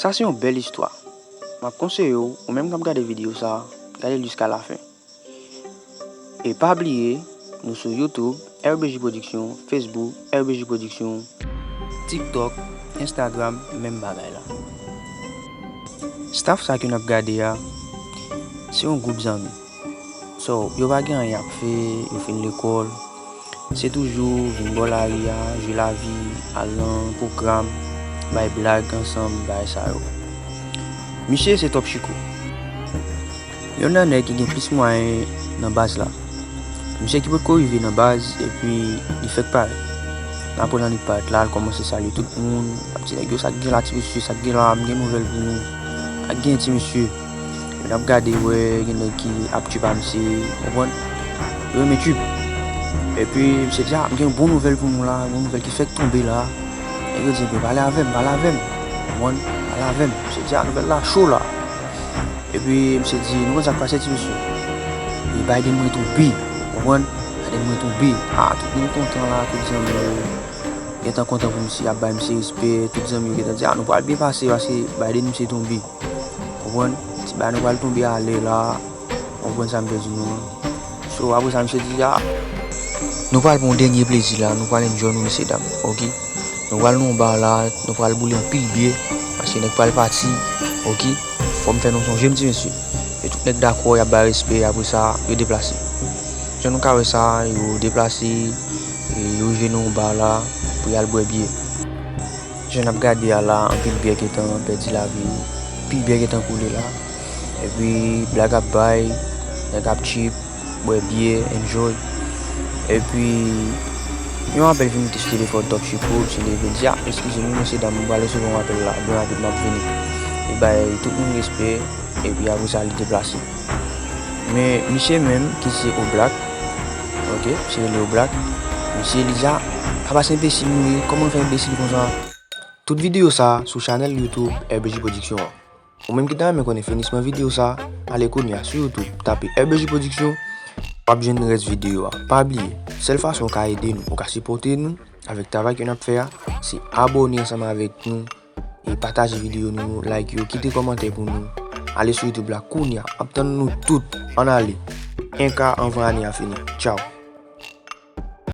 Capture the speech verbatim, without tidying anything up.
Sa se yon bèl istwa. M ap konseye w, ou menm k ap gade videyo sa, gade l jiska lafen. E pa bliye, nou sou YouTube, R B J Production, Facebook, R B J Production, TikTok, Instagram, menm bagay la. Staff sa ke n ap gade a, se yon gwoup zanmi. So, yo pa gen anyen y ap fè, yo fin lekòl. Se toujou vin bò lari a, jwe lavi, al nan pwogram, bay blag ansanm, bagay sa yo. Misye se Top Chiko. Youn nan nèg ki gen plis mwayen nan baz la. Misye ki potko rive nan baz, epi li fèk parèt. Nan apre nan li parèt la, l kòmanse salye tout moun. L ap di nèg yo, "Sa k gen la, ti mesye, sa k gen la, m gen nouvèl pou nou. Sa k gen, ti mesye?" Epi n ap gade, wè, gen nèg ki ap trip a misye, w konprann? Yo renmen trip. Epi misye di, "A, m gen yon bon nouvèl pou nou la, yon nouvèl ki fèk tonbe la." Nèg yo di, "Ebyen, pale avè m, pale avè m." W konprann? "Pale avè m." Misye di, "A, nouvèl la cho la." Epi misye di, "Nou konn sa k pase, ti mesye? E Biden mwen tonbe." W konprann? "Biden mwen tonbe." A, tout moun kontan la, tout zanmi yo gentan kontan pou misye, ap bay misye respè, tout zanmi yo gentan di, "A, nou pral byen pase paske Biden misye tonbe." W konprann? Ti bagay nou pral tonbe alè la. W konprann sa m vle di nou an? So, apre sa, misye di, "A, nou pral pran yon dènye plezi la, nou pral enjoy nou, mesye dam, oke? Nou pral nan yon ba la, nou pral boule yon pil byè, paske nèg pral pati, oke? Fò m fè nou sonje m, ti mesye." E tout nèg dakò, y ap bay respè, apre sa, yo deplase. Jan nou ka wè sa, yo deplase, e yo rive nan yon ba la pou y al bwè byè. Jan n ap gade a la, anpil byè gentan pèdi lavi, anpil byè gentan koule la. Epi blag ap bay, nèg ap trip, bwè byè, enjoy. Epi yon apèl vin moute sou telefòn Top Chiko, misye leve di, "A, eskize m, mesye dam, m pral resevwa yon apèl la, byen rapid m ap vini." Li bay tout moun respè, epi apre sa li deplase. Men misye menm ki se Oblak, oke, misye rele Oblak, misye li di, "A, pa pase enbesil nou ye, kòman nou fè enbesil konsa?" Tout videyo sa sou chanèl YouTube R B J Production an. Ou menm ki ta renmen konnen finisman videyo sa, ale kounye a sou YouTube, tape R B J Production, w ap jwenn rès videyo a. Pa bliye, sèl fason ou ka ede nou, ou ka sipòte nou avèk travay ke n ap fè a, se abòne ansanm avèk nou e pataje videyo nou, like yo, kite kòmantè pou nou. Ale sou YouTube la kounye a, m ap tann nou tout. Ann ale. En K anvan ane a fini. Tchaw.